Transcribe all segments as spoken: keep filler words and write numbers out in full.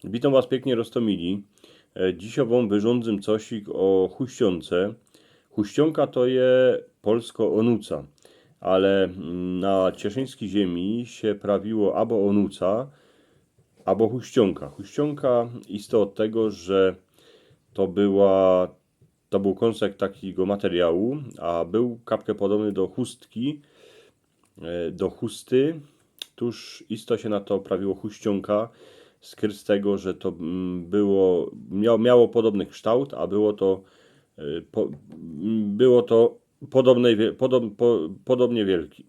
Witōm was piyknie, Roztomili. E, dzisiej wōm wyrządzym cosik ô huściōnce. Huściōnka to je polsko ônuca, ale mm, na cieszyńskij ziymie sie prawiło abo ônuca, abo huściōnka. Huściōnka isto ôd tego, że to była, to bōł kōnsek takigo materiału, a bōł kapkã podobny do chustki, e, do chusty. Tōż isto sie na to prawiło huściōnka, skryt z tego, że to mm, było, mia, miało podobny ksztołt, a było to, e, po, mm, było to podobnej wie- podob, po, podobnie wielki.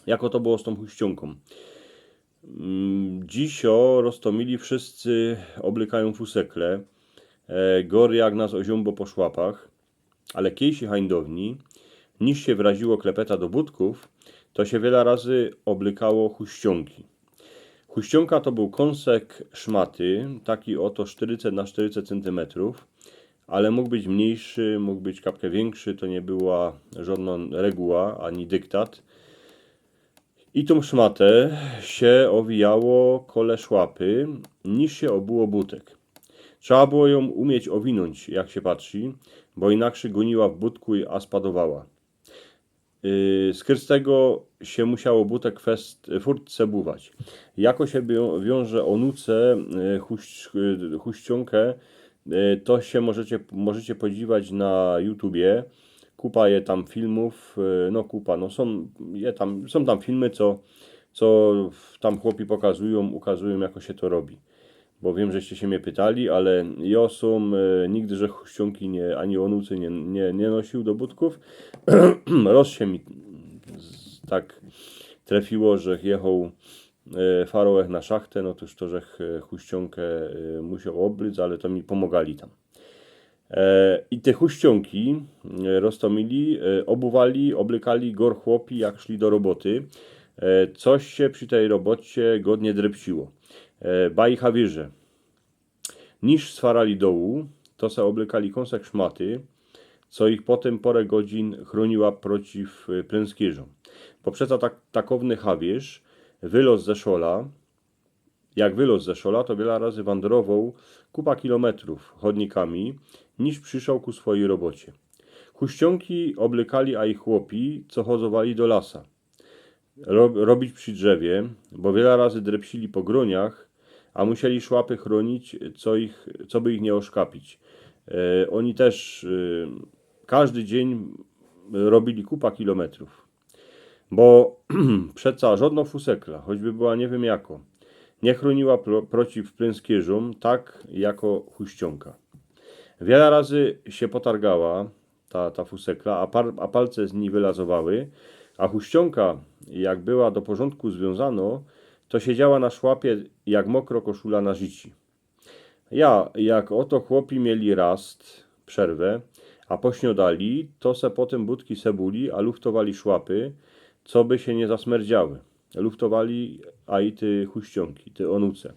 Jako to było z tōm huściōnkōm. Mm, dzisiej, Roztomili, wszyscy ôblykajōm fusekle, e, gory jak nas ô ziōmbo po szłapach, ale kiejsi hańdowni, niż sie wraziło klepeta do budkōw, to sie wiela razy ôblykało huściōnki. Huściōnka to bōł kōnsek szmaty, taki ôto sztyrycet na sztyrycet cyntymetrōw, ale mōg być mniejszy, mōg być kapkã wiynkszi, to niy była żŏdnŏ reguła ani dyktat. I tōm szmatã sie ôwijało kole szłapy, niż sie ôbuło butek. Trzeba było jã umieć ôwinōńć, jak sie patrzi, bo inakszyj gōniła w butku, a spadowała. Yy, skryt z tego sie musiało butek fest, furt sebuwać. Jako sie wiō- wiąże ô nuce, yy, huś- yy, huściōnkã, yy, to sie możecie, możecie podziwać na YouTubie. Kupa je tam filmōw, yy, no kupa, no sōm, je tam, sōm tam filmy, co, co tam chłopi pokazujōm, ukazujōm, jako sie to robi. Bo wiym, żeście sie mie pytali, ale jŏ sōm, yy, nigdy żech huściōnki niy, ani ô nuce niy, niy, niy nosiōł do butkōw. Roz sie mi z- tak trefiło, żech jechoł, yy, farołech na szachtã, no tōż to żech, yy, huściōnkã, yy, musioł ôblyc, ale to mi pōmŏgali tam. E, i te huściōnki, yy, Roztomili, yy, ôbuwali, ôblykali gor chłopi, jak szli do roboty. E, coś sie przi tyj robocie godnie drepciło. E, bajcha wierze. Niż swarali dołu, to se ôblykali kōnsek szmaty, co ich potym porã godzin chrōniła przeciw, yy, plynskierzōm. Bo przeca tak, takowny hawierz wyloz ze szola, jak wyloz ze szola, to wiela razy wandrowoł kupa kilometrōw chodnikami, niż prziszoł ku swojij robocie. Huściōnki ôblykali aj chłopi, co chodzowali do lasa. Ro- robić przi drzewie, bo wiela razy drepsili po grōniach, a musieli szłapy chrōnić, co ich, coby ich niy ôszkapić. E, ôni tyż, e, kŏżdy dziyń robili kupa kilometrōw. Bo przeca żŏdnŏ fusekla, choćby była niy wiym jako, niy chrōniła pro- przeciw plynskierzōm tak jako huściōnka. Wiela razy sie potargała ta, ta fusekla, a, par- a palce z nij wylazowały, a huściōnka, jak była do porzōndku zwiōnzanŏ, to siedziała na szłapie jak mokro koszula na życi. Ja, jak ôto chłopi mieli rast, przerwã, a pośniŏdali, to se potym butki sebuli, a luftowali szłapy, coby sie niy zasmerdziały. Luftowali aj te huściōnki, te ô nuce.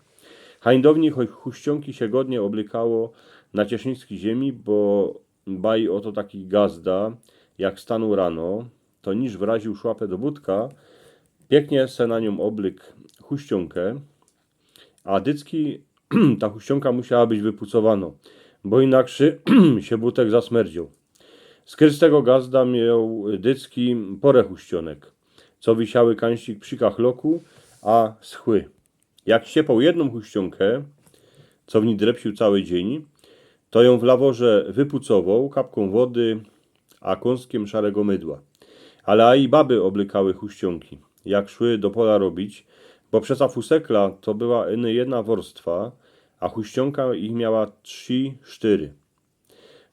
Hańdowni cho- huściōnki sie godnie ôblykało na cieszyńskij ziymie, bo baj ôto taki gazda, jak stanōł rano, to niż wraził szłapã do butka, piyknie se na niōm ôblyk huściōnkã, a dycki ta huściōnka musiała być wypucowanŏ, bo inakszyj sie butek zasmerdzioł. Skryt z tego gazda mioł dycki porã huściōnek, co wisiały kańsik przi kachloku, a schły. Jak ściepoł jednōm huściōnkã, co w nij drepsiōł cały dziyń, to jã w laworze wypucowoł kapkōm wody, a kōnskym szarego mydła. Ale aj baby ôblykały huściōnki, jak szły do pola robić, bo przeca fusekla to była ino jedna worstwa, a huściōnka ich miała trzi, sztyry.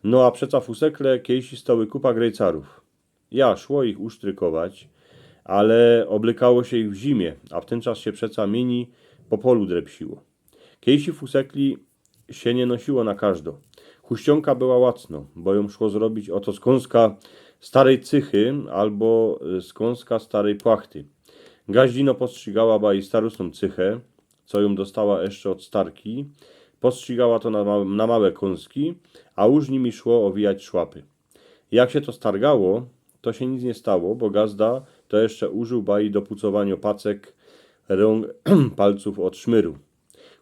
No a przeca fusekle kiejsi stoły kupa grejcarōw. Ja, szło ich usztrykować, ale ôblykało sie ich w zimie, a w tyn czas sie przeca mini po polu drepsiło. Kiejsi fusekli sie niy nosiło na kŏżdo. Huściōnka była łacnŏ, bo jōm szło zrobić ôto z kōnska starej cychy abo, y, z kōnska starej płachty. Gaździno postrzigała baj starosnōm cychã, co jōm dostała jeszcze ôd starki. Postrzigała to na ma- na małe kōnski, a już nimi szło ôwijać szłapy. Jak sie to stargało, to sie nic niy stało, bo gazda to jeszcze użył baj do pucowaniŏ pacek, rōng, palcōw ôd szmyru.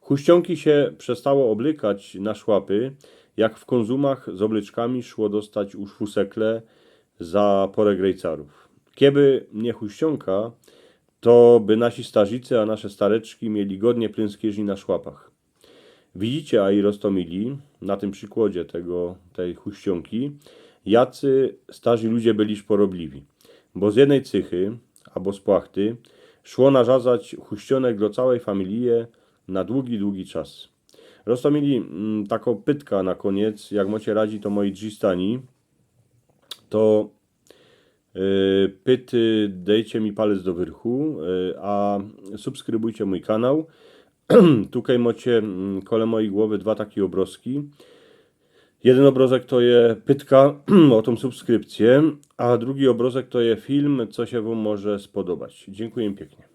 Chuściōnki sie przestało ôblykać na szłapy, jak w Kōnzumach z ôblyczkami szło dostać uż fusekle za pŏrã grejcarōw. Kieby niy chuściōnka, to by nasi starziczi, a nasze stareczki mieli godnie plynskierzi na szłapach. Widzicie, a i Roztōmili, na tym przikładzie tego, tyj chuściōnki, jacy starzi ludzie byli szporobliwi. Bo z jednyj cychy, abo z płachty, szło narzŏdzać chuściōnek dlŏ cołkij familije na dugi, dugi czas. Roztōmili, mm, takŏ pytka na kōniec, jak mŏcie radzi, to moji drzistani, to, yy, pyty, dejcie mi palec do wyrchu, yy, a subskrybujcie mōj kanał. Tukej mŏcie, mm, kole mojij głowy dwa taki ôbrozki. Jedyn ôbrozek to je pytka ô tōm subskrypcyjõ, a drugi ôbrozek to je film, co sie wōm może spodobać. Dziynkuję piyknie.